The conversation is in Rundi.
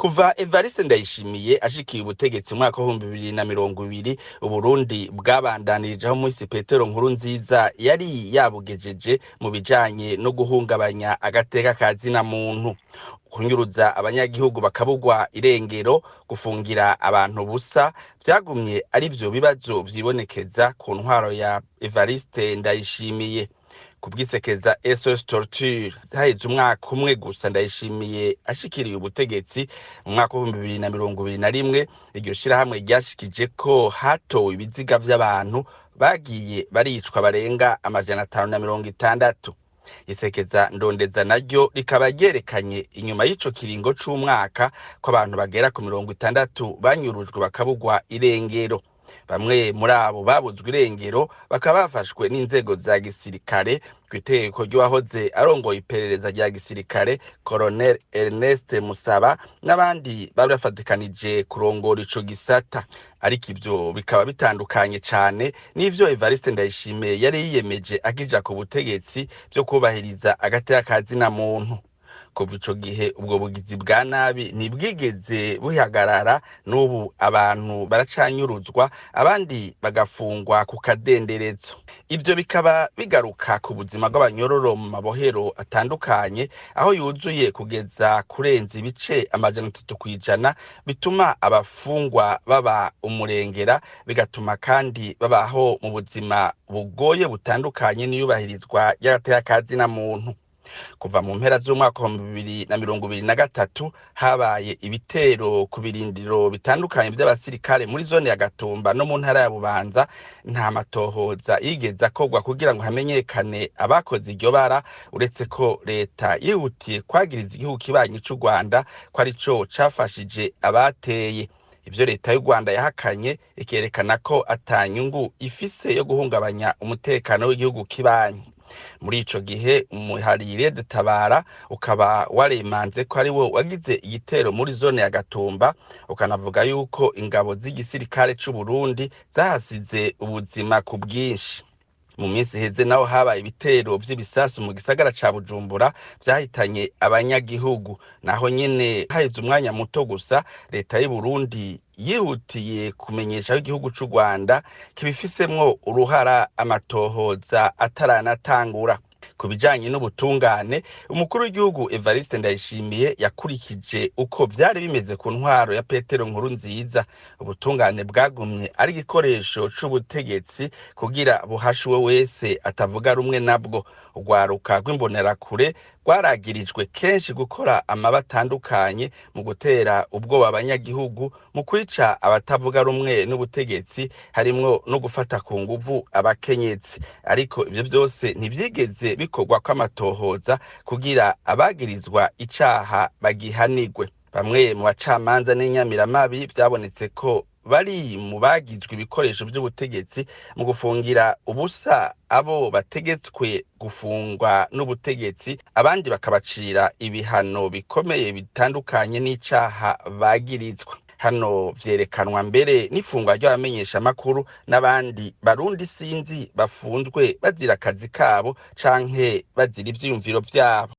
Kuva Evariste Ndayishimiye ashikiye ubutegetsi mu mwaka w'2020, Uburundi bwabandanirije aho Muhisi Petero Nkurunziza yari yabugejeje mu bijanye no guhungabanya agateka ka zina muntu, kunyuruza abanyagihugu bakabugwa irengero, gufungira abantu ubusa, vyagumye ari vyo bibazo vyibonekeza ku ntwaro ya Evariste Ndayishimiye. Kubwisekeza SOS Torture, haheze umwaka umwe gusa Ndayishimiye ashikiriye ubutegetsi mu mwaka w'2021, iryo shirahamwe ryashikije ko hatowe ibiziga vy'abantu bagiye baricwa barenga 560. Isekeza ndondeza naryo rikaba ryerekanye inyuma y'ico kiringo c'umwaka ko abantu bagera ku 60 banyurujwe bakabugwa irengero. Bamwe muri abo babuzwe irengero bakaba bafashwe n'inzego za gisirikare kw'itegeko ry'uwahoze arongoye iperereza rya gisirikare, Colonel Ernest Musaba, n'abandi bari bafatikanije kurongora ico gisata. Ariko ivyo bikaba bitandukanye cane n'ivyo Evariste Ndayishimiye yari yiyemeje akija ku butegetsi vyo kubahiriza agateka ka zina muntu. Kuva ico gihe ubwo bugizi bwa nabi ntibwigeze buhagarara, n'ubu abantu baracanyuruzwa, abandi bagafungwa ku kadenderezo. Ivyo bikaba bigaruka ku buzima bw'abanyororo mu mabohero atandukanye, aho yuzuye kugeza kurenza ibice 300%, bituma abafungwa baba umurengera, bigatuma kandi babaho mu buzima bugoye butandukanye n'iyubahirizwa ry'agateka ka zina muntu. Kuva mu mpera z'umwaka wa 2023 habaye ibitero ku birindiro bitandukanye vy'abasirikare muri zone ya Gatumba no mu ntara ya Bubanza. Nta matohoza yigeze akorwa kugira ngo hamenyekane abakoze iryo bara, uretse ko leta yihutiye kwagiriza igihugu kibanyi c'u Rwanda ko arico cafashije abateye. Ivyo leta y'u Rwanda yahakanye, ikerekana ko ata nyungu ifise yo guhungabanya umutekano w'igihugu kibanyi. Muri ico gihe umuharire Tabara ukaba waremanze ko ari wo wagize igitero muri zone ya Gatumba, ukanavuga yuko ingabo z'igisirikare c'u Burundi zahasize ubuzima ku bwinshi. Mu minsi iheze naho habaye ibitero vy'ibisasu mu gisagara ca Bujumbura vyahitanye abanyagihugu. Naho nyene haheze umwanya muto gusa leta y'u Burundi yihutiye kumenyesha ko igihugu c'u Rwanda kibifisemwo uruhara, amatohoza ataranatangura. Ku bijanye n'ubutungane, umukuru w'igihugu Evariste Ndayishimiye yakurikije uko vyari bimeze ku ntwaro ya Petero Nkurunziza. Ubutungane bwagumye ari igikoresho c'ubutegetsi kugira buhashe uwo wese atavuga rumwe nabwo. Urwaruka rw'imbonerakure rwaragirijwe kenshi gukora amabi atandukanye mu gutera ubwoba abanyagihugu, mu kwica abatavuga rumwe n'ubutegetsi, harimwo no gufata ku nguvu abakenyezi. Ariko ivyo vyose ntivyigeze bikorwa kw'amatohoza kugira abagirizwa icaha bagihanigwe. Bamwe mu bacamanza n'inyamiramabi vyabonetse ko bari mu bagizwe ibikoresho vy'ubutegetsi mu gufungira ubusa abo bategetswe gufungwa n'ubutegetsi, abandi bakabacira ibihano bikomeye bitandukanye n'icaha bagirizwa. Hano vyerekanwa mbere n'ifungwa ry'abamenyeshamakuru n'abandi barundi sinzi bafunzwe bazira akazi kabo canke bazira ivyiyumviro vyabo.